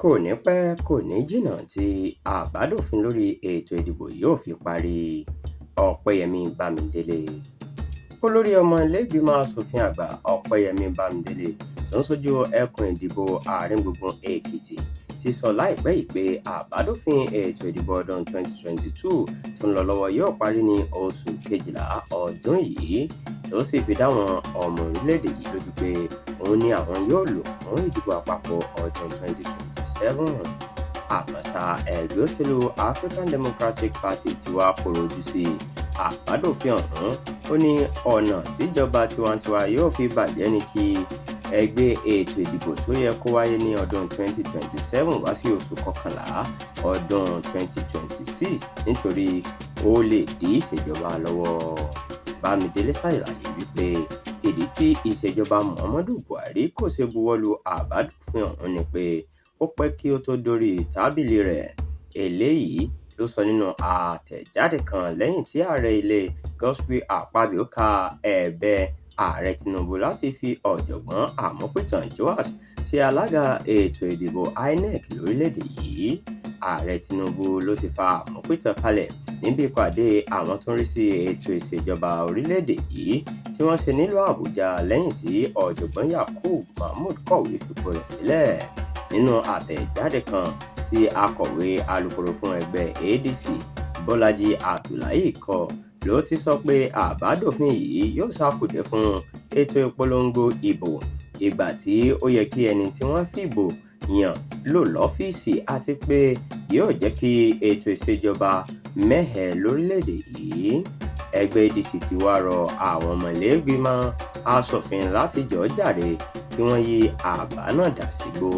Kò ní pẹ́ kò ní jìnnà tí àbádòfin lórí ètò ìdìbò yóò fi parí, Ọ̀pẹyẹmí Bámidélé. Olórí ọmọ ilé-ìgbìmọ̀ aṣòfin àgbà Ọ̀pẹyẹmí Bámidélé, tó ń ṣojú ẹkùn ìdìbò àárín gbùngbùn Èkìtì, ti sọ láìpẹ́ yìí pé àbádòfin ètò ìdìbò ọdún 2022 tó ń lọ lọ́wọ́ yóò parí ní oṣù kejìlá ọdún yìí, tó sì fi dáwọn ọmọ orílẹ̀-èdè yìí lójú pé òun ni àwọn yóò lò fún ìdìbò àpapọ̀ ọdún 2027. Àmọ́ ṣá, ẹgbẹ́ òṣèlú African Democratic Party ti wá kọ̀rọ̀ ojú sí àbádòfin ọ̀hún. Ó ní ọ̀nà tíjọba tiwantiwa yóò fi bàjẹ́ ni kí ẹgbẹ́ ètò ìdìbò tó yẹ kó wáyé ní ọdún 2027 wá sí oṣù kọkànlá ọdún 2026, nítorí ó lè dí ìṣèjọba lọ́wọ́. Bámidélé ṣàlàyé wípé ìdí tí ìṣèjọba Muhammadu Buhari kò ṣe buwọ́ lu àbádòfin ọ̀hún ni pé ó pẹ́ kí ó tó dórí tábìlì rẹ̀. Eléyìí ló sọ nínú àtẹ̀jáde kan lẹ́yìn tí ààrẹ ilé Godswill Akpabio ka ẹ̀bẹ̀ Ààrẹ Tinubu láti fi Ọ̀jọ̀gbọ́n Amupitan Joash ṣe alága ètò ìdìbò INEC lórílẹ̀-èdè yìí. Ààrẹ Tinubu ló ti fa Amupitan kalẹ̀ níbi ìpàdé àwọn tó ń rí sí ètò ìṣèjọba orílẹ̀-èdè yìí tí wọ́n ṣe nílùú Àbújá lẹ́yìn tí Ọ̀jọ̀gbọ́n Yakubu Mahmood kọ̀wé fipò rẹ̀ sílẹ̀. Nínú àtẹ̀jáde kan tí akọ̀wé alukoro fún ẹgbẹ́ ADC, Bọ́lájí Abdullahi, kọ ló ti sọ pé àbádòfin yìí yóò ṣàkùdé fún ètò ìpolongo ìbò, ìgbà tí ó yẹ kí ẹni tí wọ́n fìbò yàn lò lọ́fíìsì, àti pé yóò jẹ́ kí ètò ìṣèjọba mẹ́hẹ lórílẹ̀-èdè yìí. Ẹgbẹ́ ADC ti wá rọ àwọn ọmọ ilé-ìgbìmọ̀ aṣòfin láti jọ̀ọ́ jàre kí wọ́n yí àbá náà dà sígbó.